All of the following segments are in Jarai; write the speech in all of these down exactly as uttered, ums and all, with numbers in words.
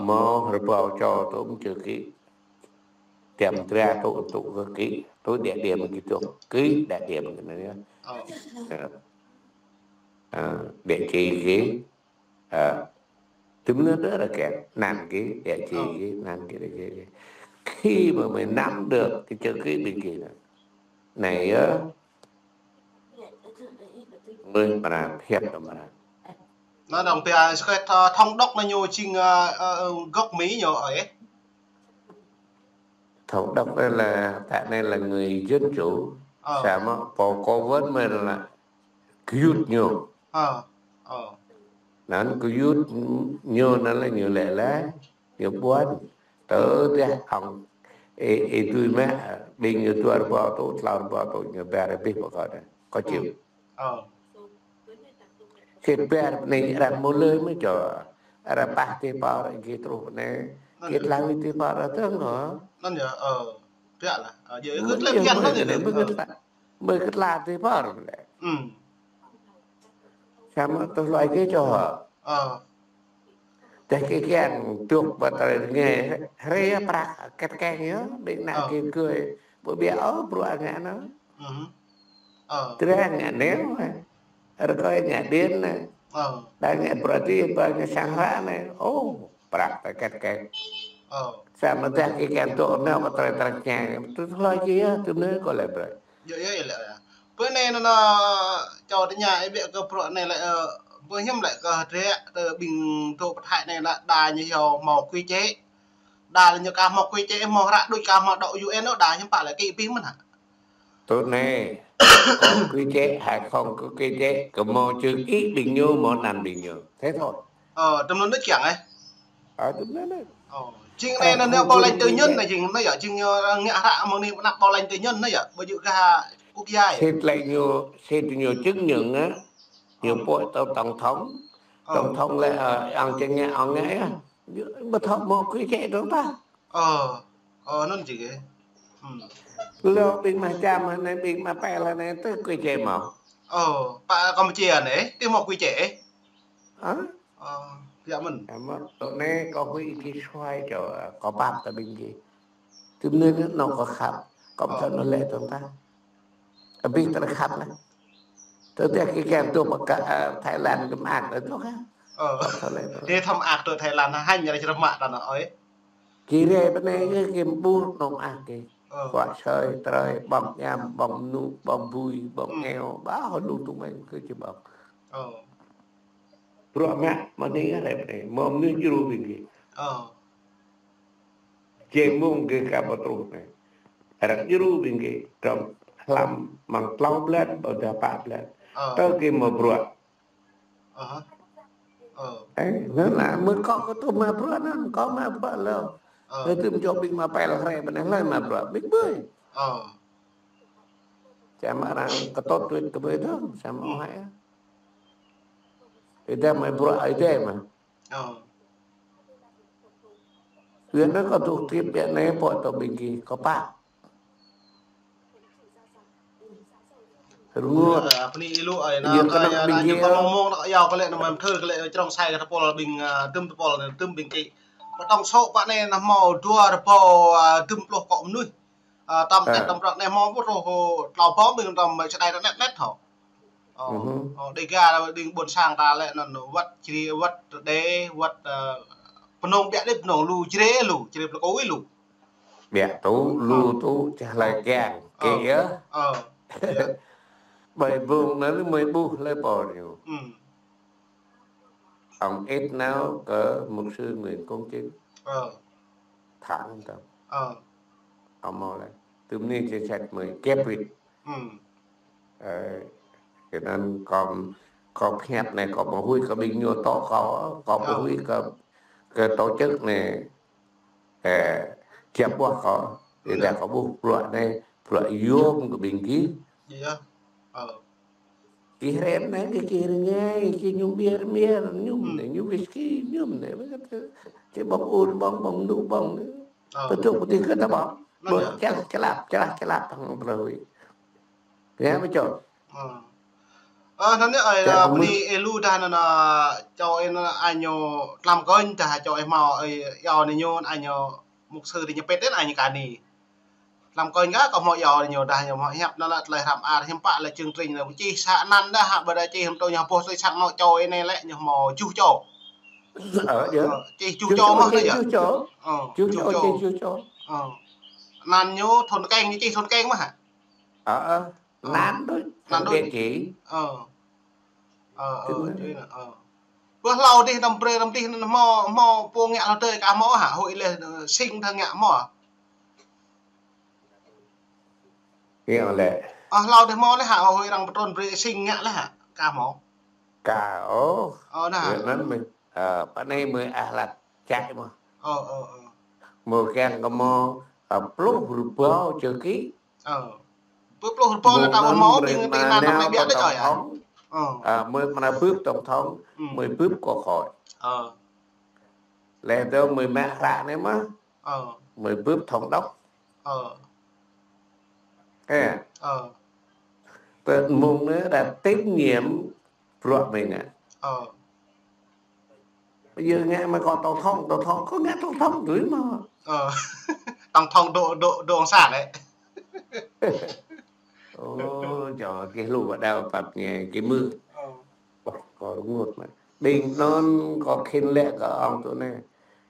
Mơ̆ rơbâo čô tŭ mơ̆ čơ kĭ. Tiăm dra tŭ tŭ kơ kĭ. Tŭ địa điểm kĭ tŭ kĭ địa điểm kĭ anai yơh. Ơ. Ơ, địa chỉ kĭ. Ơ. Tŭm anŭn đơ ră kĕ, anăn kĭ, địa chỉ kĭ, anăn kĭ, địa chỉ kĭ. Khi mà mày nắm được cái chữ ký bên kia, anai yơh. Mơi mơran, hiăp mơran. Anŭn dong pia sơkĕt, ơ, thông đốc anai ñu jing, ơ, ơ, gốc Mỹ ñu ơi. Thông đốc anai là, ta anai là người dân chủ. Ơ. Samơ̆ pô cố vấn mơi là gơyut ñu. Ơ. Ơ. Anŭn gơyut ñu anŭn là ñu lĕ lĕ. Ñu ƀuăn. Tơ dah ŏng. Ê, ê tui mă, ƀing ñu dua rơbâo tŭ, tlâo rơbâo tŭ, ñu ƀar abih pơkŏn. Kâo čiu. Ơ. Sĭt ƀar anai arăng mơ̆ lơi mơ̆ čô. Arăng pah tih pơr gih truh anai. Anŭn yơh. Gih tlaih tih pơr arăng tơ̆ng kơ. Anŭn yơh, ơ. Biă lah. Ơ, yơh, mơi kơ tlaih biă anŭn yơh. Mơi kơ tlaih. Mơi kơ tlaih tih pơr anai. Ưm. Samơ̆ tŭ hluai kơ čô hă. Ơ. Tơdah kơ kiăng tŭk ƀă tơlơi rơngai, hrơi prăk kĕt kĕng yơh, ƀing ană kơ gơ̆, ƀu ƀiă ôh bruă ngă anŭn. Ơ. Dra ngă neo, rơkơi ngă điện anai. Ơ. Đa ngă bruă tih, ƀă ngă sang hra anai. Ơ, prăk tơ kĕt kĕng. Ơ. Samơ̆ tơdah kơ kiăng tŭk nao kơ tơlơi trăk ñai, tŭ hluai kơ yơh, tŭ anai kâo lĕ brơi. Yơh, yơh, yơh, lĕ, yơh. Bơ anai anŭn, anŭn, čô tơña ih biă kơ bruă anai lĕ, ơ, bơ hiư̆m lĕ kơ dră, tơ ƀing tŭ pơthai anai lĕ đa ñu hyu hmâo quy chế. Đa lĕ ñu ka hmâo quy chế, hmâo hră đôč ka hmâo đŏk U N ôh, đa hiư̆m pă lĕ kĭ abih mơ̆n hă? Tui anai, có quy chế hay không có quy chế, kơ hmâo chữ ký ƀing ñu, hmâo anăn ƀing ñu. Thế thôi. Ơ, tơm anŭn đôč kiăng ơi. Ơ, tơm anŭn đôč. Ơ, jing anai anŭn ñu bảo lãnh tư nhân anai jing anŭn yơh, jing ñu ngă hră mơ̆ng anai anăp bảo lãnh tư nhân anŭn yơh, ƀu djơ̆ gah quốc gia yơh. Sĭt lĕ ñu, sĭt ñu chứng nhận á, ñu pơhiăp tơ tổng thống. Ơ. Tổng thống lĕ, ơ, ŏng čang ngă, ŏng ngă yơh. Ñu ƀu thâo hmâo quy chế dong tah. Ơ, ơ, anŭn jing ơi. Ưm. Lu ƀing mă čam anai, ƀing mă pel anai, tơ quy chế hmâo. Ơ, pă Campuchia anai, tơ hmâo quy chế. Hă? Ơ, biă mơ̆n. Samơ̆ tŭ anai kâo huĭ kơ suai čô, kâo pap tơ ƀing gih. Tŭm anai anŭn kâo khăp, kâo ƀu thâo anŭn lĕ dong tah. Abih tơlơi khăp lah. Tơdah kơ kiăng tŭk ƀă kơ, ơ, Thái Lan kơ mơak lĕ tŭk hă. Ơ. Kâo thâo lĕ tŭk. Tơ thâo mơak tŭk Thái Lan hă, hăng ñu rai črơh mă ta anŭn ơi. Kơ rai ƀơi anai kơ, kơ ƀuh anŭn mơak kơ. Ơ. Kuă sơi, trơi, ƀơ̆ng ñam, ƀơ̆ng mơnŭ, ƀơ̆ng bui, ƀơ̆ng eo, ƀă hơnŭn tŭ mơ̆ng kơ či ƀơ̆ng. Ơ. Bruă mă, mơ̆ng anai kơ rai ƀơi anai, mơ̆ng anai djru ƀing gih. Ơ. Jing mơ̆ng gih ka ƀu truh anai. Arăng djru ƀing gih, trong hlăm mơ̆ng tlâo blan, ƀôdah pă blan. Ơ. Tơ gih mă bruă. Ơ. Ơ. Ơ, anŭn lah, mơ̆ kâo kơ tŭ mă bruă anŭn, kâo mă bruă lơ. Ơ. Tơdah tŭm čô ƀing mă pel rai ƀơi anai, hlơi mă bruă, ƀing ƀơi. Ơ. Samơ̆ arăng kơtŭt duit kơ ƀơi dong, samơ̆ ƀu hơ̆. Ih dăm mă bruă, ih dăm mă. Ơ. Yua anŭn kâo tŭ tip biă anai pô tŭ ƀing gih kâo pap. Rơngot. Ơ, pơ anai ih lu ơi, anŭn yua kơ anŭn ƀing gih kâo mơ̆ng mơ̆ng anŭn kâo yua kơ lĕ anŭn mơ̆ng thơ kơ lĕ črông sai kơ tơpul ƀing, ơ, tŭm tơpul anŭn tŭm ƀing gih. Pơtong sô pă anai anŭn hmâo dua rơbâo, ơ, tŭm pluh kŏ mơnuih. Ơ, tơm tĕt tơm prăk anai hmâo ƀu truh tlâo rơbâo ƀing tơm čơđai ta anet anet hŏ. Ơ, ơ, Đêga ƀing ƀôn sang ta lĕ anŭn wăt Jrai, wăt Rơđê, wăt, ơ, Pơnông biă đĭ Pơnông lu Jrai lu, Jrai Plơi Ku lu. Biă tŭ, lu tŭ, čah lai kiăng, kơ yơh. Ơ, yơh. Ƀơi ƀung anŭn mơi ƀuh lĕ pô ñu. Ưm. Ông ít nói kơ mục sư Nguyễn Công Chính. Ơ. Thẳng tâm. Ơ. Ông mau lĕ. Tơm anai chính sách mơi kép vịt. Ưm. Ơ, kơ anŭn kâo, kâo pơhiăp anai, kâo ƀu huĭ kơ ƀing ñu tŏ kâo, kâo ƀu huĭ kơ, kơ tổ chức anai, ơ, čăm ƀuah kâo. Yơh. Tơdah kâo ƀuh bruă anai, bruă yôm kơ ƀing gih. Yơh. Ơ. Gih hrăm anai, gih, gih rơngai, gih mơñum bir, bir, mơñum anai, mơñum whisky, mơñum anai. Či ƀơ̆ng ur, ƀơ̆ng, ƀơ̆ng mơnŭ, ƀơ̆ng anai. Ơ. Pơtŭk pơtih kơ ta ƀơ̆ng. Anŭn yơh. Čơlah, čơlah, čơlah, čơlah, hăng pơlơi. Yơh, ƀu čŏk. Ơ. Ơ, anŭn anai, ơi, Čak ơ, mơ̆ bơni ơi lu dah anŭn, ơ, čô ơi anŭn, anai ñu tlam kơnh dah čô ơi hmâo, ơi, yua anai ñu, anai ñu mục sư dah ñu pĕt anai ñu kơ anai. Tlam kơnh kah kâo hmâo yua anai ñu dah ñu hmâo hiăp anŭn lĕ tơlơi hrăm ar hiư̆m pă lĕ chương trình anŭn čih sa anăn dah hă, ƀơi dah čih hăm tơ ñu boh tui sang anŏ čô ơi anai lĕ ñu hmâo tơjuh čô. Ơ, yơh. Ơ, čih tơjuh čô mơ̆n čih anai yơh. Tơjuh čô. Ơ, tơjuh čô. Tơjuh čô. Ơ. Anăn ñu thun keng ñu čih thun keng mơ̆n hă? Ơ, ơ. Ơ. Anăn đôč. Anăn đôč. Địa chỉ. Ơ. Ơ, ơ, tui anŭn. Tui anŭn, ơ. Ƀơi hlâo dih, tơm brơi, tơm dih, hmâo, hmâo pô ngă hlâo tơi kah hmâo hă, hơi lĕ, ơ, sing thâo ngă hmâo hă? Ngă lĕ. Ơ, hlâo dih hmâo lĕ hă, hơi arăng pơtrŭn brơi sing ngă lĕ hă, kah hmâo? Kah ôh. Ơ, anŭn. Yua anŭn mơ̆n, ơ, pơ anai mơ̆ ah lăt čăk mơ̆n. Ơ, ơ, ơ. Mơ̆ kiăng kơ hmâo, ơ, pluh rơbâo chữ ký. Ơ. Pơ pluh rơbâo lĕ ta ƀu hmâo, ƀing tơ anăn anai ƀiă đôč ơi hă? Ơ. Ơ, mơ̆ mơnă bưp tổng thống, mơ̆ bưp quốc hội. Ơ. Lĕ tơ mơ̆ mă hră anai mơ̆n. Ơ. Mơ̆ bưp thống đốc. Ơ. Ơ. Tơ mơ̆ng anai dah tín nhiệm bruă mơ̆ ngă. Ơ. Ƀơi yơh ngă mơ̆ kâo tổng thống, tổng thống, kâo ngă tổng thống tui mơ̆n. Ơ. Tổng thống dŏ, dŏ, dŏ Cộng sản lĕ. Ơ, čô kơ lu ƀă đao pap ngă kơ mơ̆. Ơ. Ƀôh, kâo rơngot mơ̆n. Ƀing anŭn kâo khĭn lĕ kơ ong tui anai.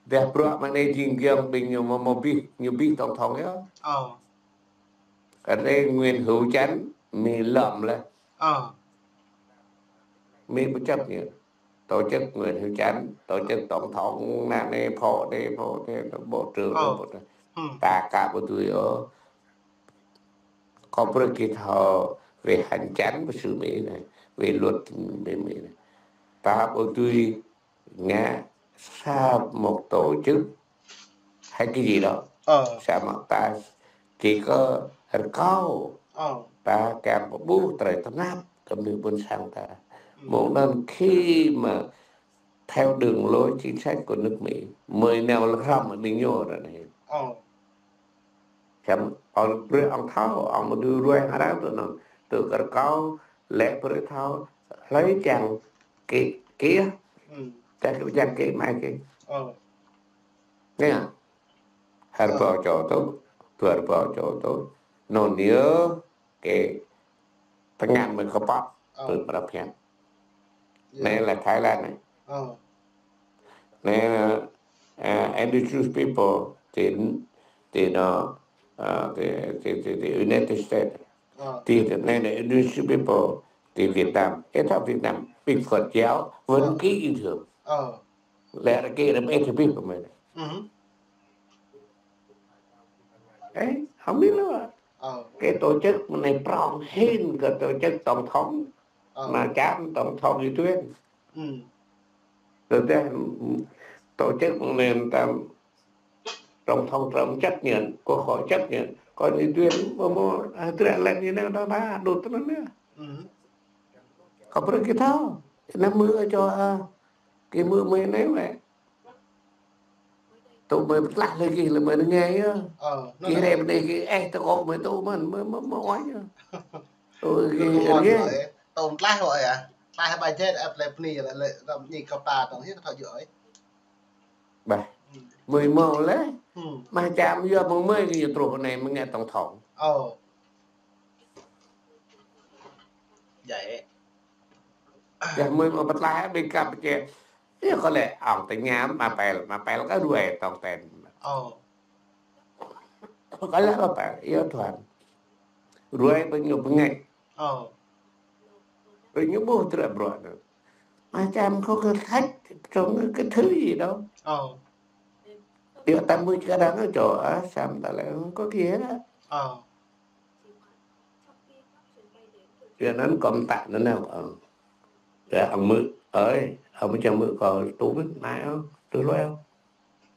Dah bruă mơ̆ng anai jing giŏng ƀing ñu hmâo, hmâo abih, ñu abih tổng thống yơh. Ơ. Kơ anai Nguyễn Hữu Chánh, mơ̆ lŏm lĕ. Ơ. Mơ̆ bất chấp ñu. Tổ chức Nguyễn Hữu Chánh, tổ chức tổng thống, anai, anai, phó, anai, phó, anai, bộ trưởng, ơ, bộ trưởng. Ơ. Ta kah ƀu tui ôh. Kâo brơi kơ thâo về hành chánh của xứ Mỹ này, về luật bên Mỹ này. Ta ƀu tui ngă sa một tổ chức hay cái gì đó. Ơ. Sa một ta chỉ có rơkâo. Ơ. Ta kiăng pơƀuh tơlơi tơnap kơ mơnuih ƀôn sang ta. Ơ. Mơ̆ng anŭn khi mà theo đường lối chính sách của nước Mỹ, mơ̆ nao lơ̆m hrŏm ƀing ñu ră anai. Ơ. Samơ̆ ong brơi ong thâo, ong mơ̆ tui ruai hơrăm tui anŭn, tui kơ rơkâo, lĕ brơi thâo, hlơi čang kơ, kơ. Ơ. Čang kơ, čang kơ mai kơ. Ơ. Anai. Ơ. Rơbâo čô tŭ, dua rơbâo čô tŭ. Anŭn yơh kơ tơngan mơ̆ kơpă, ơ, tui prăp hiam. Yơh. Anai lĕ Thái Lan anai. Ơ. Anai, ơ, indigenous people ti, ti anŭn, ơ, ti, ti, ti, ti United States. Ơ. Ti, ti, anai, anai indigenous people ti Việt Nam. Ơ, thâo Việt Nam, ƀing Phật giáo vẫn, ơ, ký bình thường. Ơ. Lĕ ră kơ ră ƀĕ tơ abih pơmĭn. Ơ. Ơ, hơmĭn lĕ. Ơ. Kơ tổ chức mơ̆ng anai prŏng hĭn kơ tổ chức tổng thống. Ơ. Mơ̆ čăm tổng thống Yuan. Ơ. Tơdah, tổ chức mơ̆ng anai tam tổng thống Trump chấp nhận, quốc hội chấp nhận, coi như Yuan mơ̆, mơ̆, à, tức là làm như thế nào đó, đó, đột nó nữa. Ơ. Kâo brơi kơ thâo. Anăm mơ̆ čô, a, kơ mơ̆ mơ̆ anai wơ̆t. Tŭ mơ̆ pơtlaih lĕ gih lĕ mơ̆ anai yơh. Ơ, anŭn. Gih rem anai gih, ơ, tơkŏ mơ̆ tŭ mơ̆n, mơ̆, mơ̆, mơ̆ oai yơh. Tŭ gih rem. Tŭ pơtlaih wơ̆t yơh. Tlaih ƀai jĕ ĕp lĕ bơni lĕ, lĕ răm ñi kơp ta tong hiăp thâo djơ̆ ơi. Bah. Ơ. Mơ̆ mơ̆ lĕ. Ơ. Mơ̆ čăm yơh mơ̆ mơ̆ gih truh anai mơ̆ ngă tổng thống. Ơ. Djai. Yơh mơ̆, mơ̆ pơtlaih ƀing kăp čĕ. Yơh kơ lĕ ong tơña mă pel, mă pel kơ ruai tong ten. Ơ. Kơ lĕ mă pel, yơh Tuhan. Ruai ƀing ñu bơngač. Ơ. Ƀing ñu ƀuh tơlơi bruă anŭn. Mơ̆ čăm kơ kơ thách trong cái thứ gì đó. Ơ. Yơh ta mui čơkă đang čô, a, sam ta lĕ kơ kiăng. Ơ. Yua anŭn kâo mơtă anŭn nao kâo. Yơh, ong mơ̆, ơi, ong mơ̆ čang mơ̆ kâo tŭ mơ̆n, anai ôh, tui hloi ôh.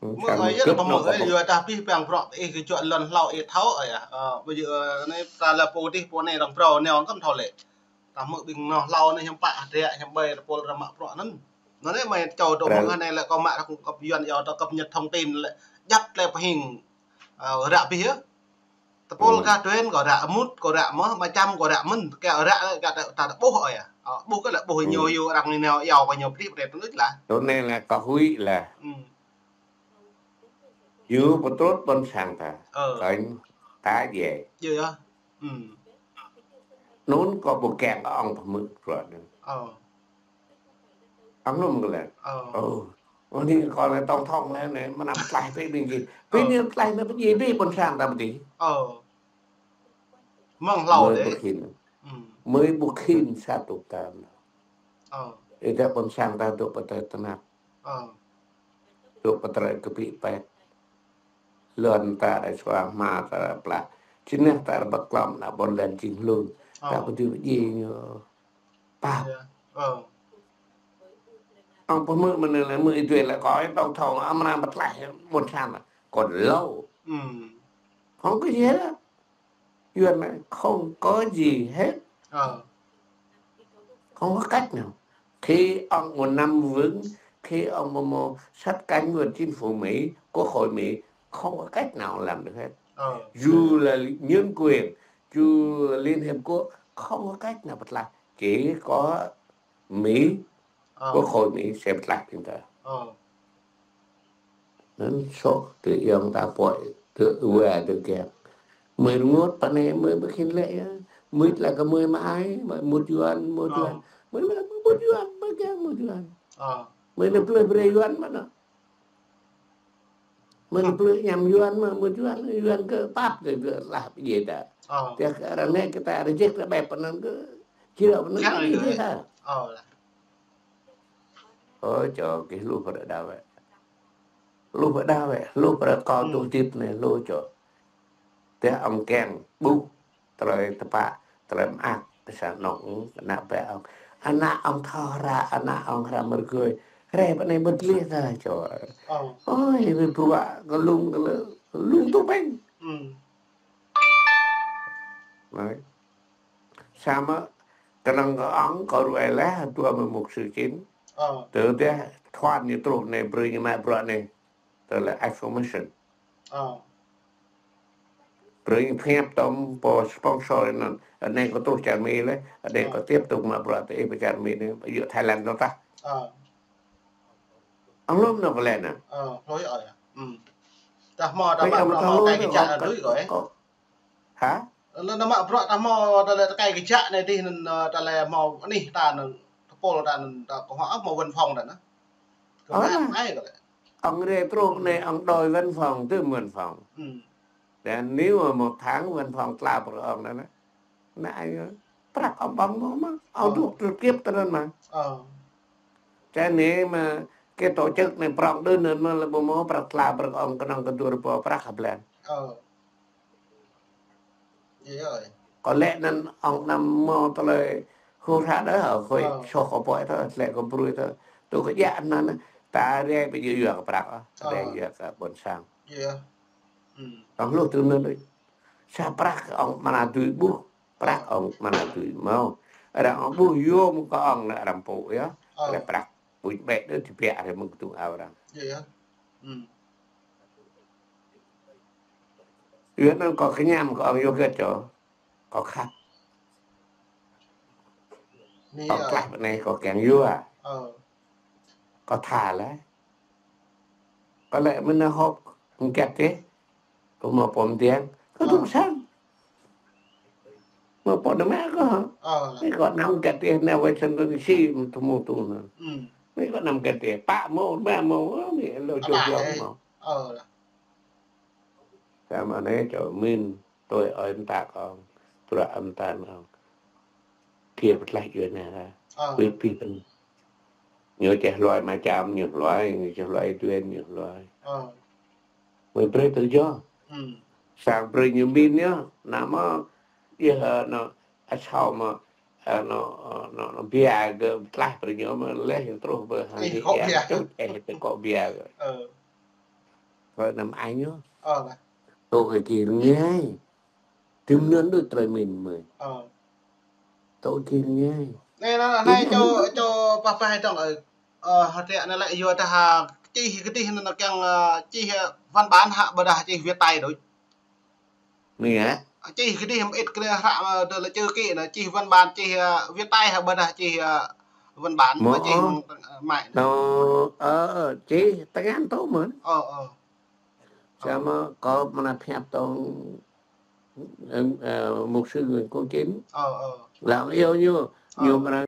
Mơ̆ ơi, yơh, tơpă mơ̆ ơi, yua dah abih bang bruă ih kơ čuă lŏn hlâo ih thâo ơi, a. Ơ, ƀơi yơh, ơ, anai ta lĕ pô dih, pô anai arăng phrâo, anai ong kơ thâo lĕ. Dah mơ̆ ƀing nŏ hlâo anai hiư̆m pă hơdră, hiư̆m ƀai, pôl ră mă bruă anŭn. Anŭn anai mơ̆ čô dŏ mơ̆ng anai lĕ kâo mă ră kơ kâo Yuan yơh, tơ cập nhật thông tin lĕ, djăp lĕ pơhing, ơ, ră abih yơh. Tơpul kah duen kơ ră mŭt, kơ ră mơ̆, mơčăm kơ ră mơ̆n, kơ ră kơ ta, ta, ta ƀuh ơi ah. Ơ, ƀuh kơ lĕ ƀuh ñu, ñu arăng ni nao iâu kơ ñu pơdip pơdai tơnŭt lah. Tui anai lah kâo huĭ lah. Ñu pơtrut ƀôn sang ta. Ơ. Kơnh ta djai. Djai ah. Anŭn kâo ƀu kiăng kơ ŏng pơhmư̆ bruă anŭn. Ơ. Ŏng anŭn kơ lĕ. Ơ. Ơ. Ơ, anai kâo lĕ tổng thống lĕ anai, mơnam tlaih pơ ƀing gih. Ƀing anai tlaih anai pơdjai ƀing ƀôn sang ta pơdjai. Ơ. Mơ̆ng hlâo lĕ. Mơi ƀu khĭn. Mơi ƀu khĭn sa tŭk ta. Ơ. Ih ta ƀôn sang ta dŏ pơ tơnap. Ơ. Dŏ pơ tơlơi kơpĭ pet. Lŏn ta rai sua, hma ta rai plah. Čơnah ta rai pơklŏm ană ƀôn lan jing hlŭn. Ơ. Ta pơdjai pơdjai ñu. Pap. Ơ. Ŏng pơhmư̆ mơ̆n lĕ mơi ih dui lĕ kâo tổng thống amra pơtlaih ƀôn sang. Kâo lâo. Không có gì hết á. Yuan nói không có gì hết. Ờ. Không có cách nào. Khi ông muốn nắm vững, khi ông muốn, muốn sát cánh với chính phủ Mỹ, Quốc hội Mỹ, không có cách nào làm được hết. Ờ. Dù là nhân quyền, dù là Liên Hiệp Quốc, không có cách nào mà làm. Chỉ có Mỹ, Quốc hội Mỹ sẽ làm được. Anŭn sŏk tơ yŏng ta pơhiăp, tơ wa tơ kiăng. Mơi rơngot pơ anai mơi ƀu khĭn lĕ yơh. Mơi tơlơi kơ mơi mă ai, mơi mŭt Yuan, mŭt Yuan. Mơi lĕ mơi mŭt Yuan, mơi kiăng mŭt Yuan. Mơi nao plơi brơi Yuan mơ̆n. Mơi nao plơi ñăm Yuan mơ̆n, mŭt Yuan, Yuan kơ pap kơ, kơ lah pơdjai ta. Tơdah kơ arăng anai kơ ta rơjek ta ƀĕ pơ anŭn kơ, či ră pơ anŭn kơ pơdjai ta. Ơ, čô gih hluh pơrơđah wĕ. Hluh pơrơđah wĕ, hluh pơrơkâo tŭ dip anai, hluh čô. Tơdah ŏng kiăng ƀuh tơlơi tơpă, tơlơi mơak, pơsat nŏng, ană bă ŏng. Ană ŏng thâo hră, ană ŏng hră mơrgơi. Rai pơ anai ƀu gleh ta čô. Ơ. Ơi, ƀu bruă kơ lung kơ lơ, lung tŭ pĕng. Anai. Samơ̆ kơnơ̆ng kơ ŏng, kâo ruai laih, dua mơ̆ng mục sư čin. Ơ. Tơdah thuan ñu truh anai, brơi ñu mă bruă anai. Tơlơi information. Ơ. Brơi ñu pơhiăp tơm pô sponsor anŭn. Anai kâo truh čar Mi lĕ, anai kâo tiếp tục mă bruă tơ ih pơ čar Mi anai, yua Thái Lan anŭn tah. Ơ. Ŏng lŏm anŭn kơ lĕ anŭn. Ơ, hlơi ơi. Dah hmâo, dah mă bruă hmâo tơkai kơjăk anŭn kơ ih. Hă? Lĕ anŭn mă bruă ta hmâo tơlơi tơkai kơjăk anai dih anŭn, ơ, tơlơi hmâo anih ta anŭn, tơpul ta anŭn, ta kơ hmâo, hmâo văn phòng ta anŭn. Kơ hmâo ai kơ lĕ. Ŏng rai truh anai ŏng đòi văn phòng, tơm văn phòng. Ơ. Đa anai một tháng văn phòng tla pơ ŏng anŭn. Anai, prăk ŏng ƀơ̆ng mơ̆, mơ̆. Ŏng truh trực tiếp tơ anŭn mơ̆. Ơ. Čơ anai mơ̆, kơ tổ chức anai prŏng đơ anŭn mơ̆, lĕ ƀu hmâo prăk tla pơ ŏng kơnơ̆ng kơ dua rơbâo prăk hơblan. Ơ. Ơ. Kơ lĕ anŭn ŏng anăm hmâo tơlơi hur hara đôč, hơi soh kơ pô đôč, lĕ kơ brơi đôč. Tui kơ djă anŭn, ta rai pơjing yua kơ prăk, rai yua kơ ƀôn sang. Ơ. Ŏng hluh tui anŭn đôč. Sa prăk ŏng mơnă tui ƀuh, prăk ŏng mơnă tui hmâo. Arăng ƀuh yôm kơ ŏng lĕ arăng pô yơh. Ơ. Lĕ prăk. Ƀuñ ƀĕ đôč tơbiă rai mơ̆ng kơdung ao arăng. Yua anŭn kâo kơñăm kơ ŏng yua hơget čô. Kâo khăp. Kâo klaih pơ anai kâo kiăng yua. Ơ. Kâo tha laih. Kâo lĕ mơ̆n hŏk hơget tih. Kâo hmâo pô mơtiang. Kâo tŭ sang. Hmâo pô đơ mă kâo. Ơ. Anai kâo anăm hơget tih, anai Washington D C mơ̆ tơmu tŭ anŭn. Anai kâo anăm hơget tih. Pă hmâo, rơma hmâo, ơ, anai lŏ čuh yôm hmâo. Ơ. Samơ̆ anai čô min. Tui ơi mơta kâo, tui ơi mơta kâo. Kiăng pơtlaih yua anai. Ơ. Ƀing pih pơ̆n. Ñu čeh hluai mơčăm, ñu hluai, ñu čeh hluai duen, ñu hluai. Ơ. Mơi brơi tự do. Ơ. Sang brơi ñu min yơh, anăm mơ̆, yơh, ơ, anŭn, asâo mơ̆, ơ, anŭn, ơ, anŭn, anŭn, bia kơ pơtlaih brơi ñu mơ̆ leh ñu truh pơ hăng ih, kŏ bia. Čut, ơ, tơ kŏ bia kơ. Ơ. Kơ anăm ai ñu. Ơ, lah. Tui kơ gir ngai. Tơm anŭn đôč tơlơi min mơi. Ơ. Tui kơ gir ngai. Anai, anai, anai, čô, čô pah pah dong, ơ, ơ, hơdră anai lĕ yua dah, ơ, čih kơ tih anŭn kiăng, ơ, čih, ơ, văn bản hă ƀôdah čih viết tay đôč. Nih hă? Čih kơ dih mơit kơ hră mă dơ lĕ čơ kĭ nă, čih văn bản, čih, ơ, viết tay hă ƀôdah čih, ơ, văn bản mă čih mơ̆ng, ơ, mă. Nô, ơ, čih tơngan tơ mơ̆n. Ơ, ơ. Samơ̆ kâo mơnă pơhiăp tong, ơ, ơ, mục sư Nguyễn Công Chính. Ơ, ơ. Lăng iâu ñu, ñu mơnă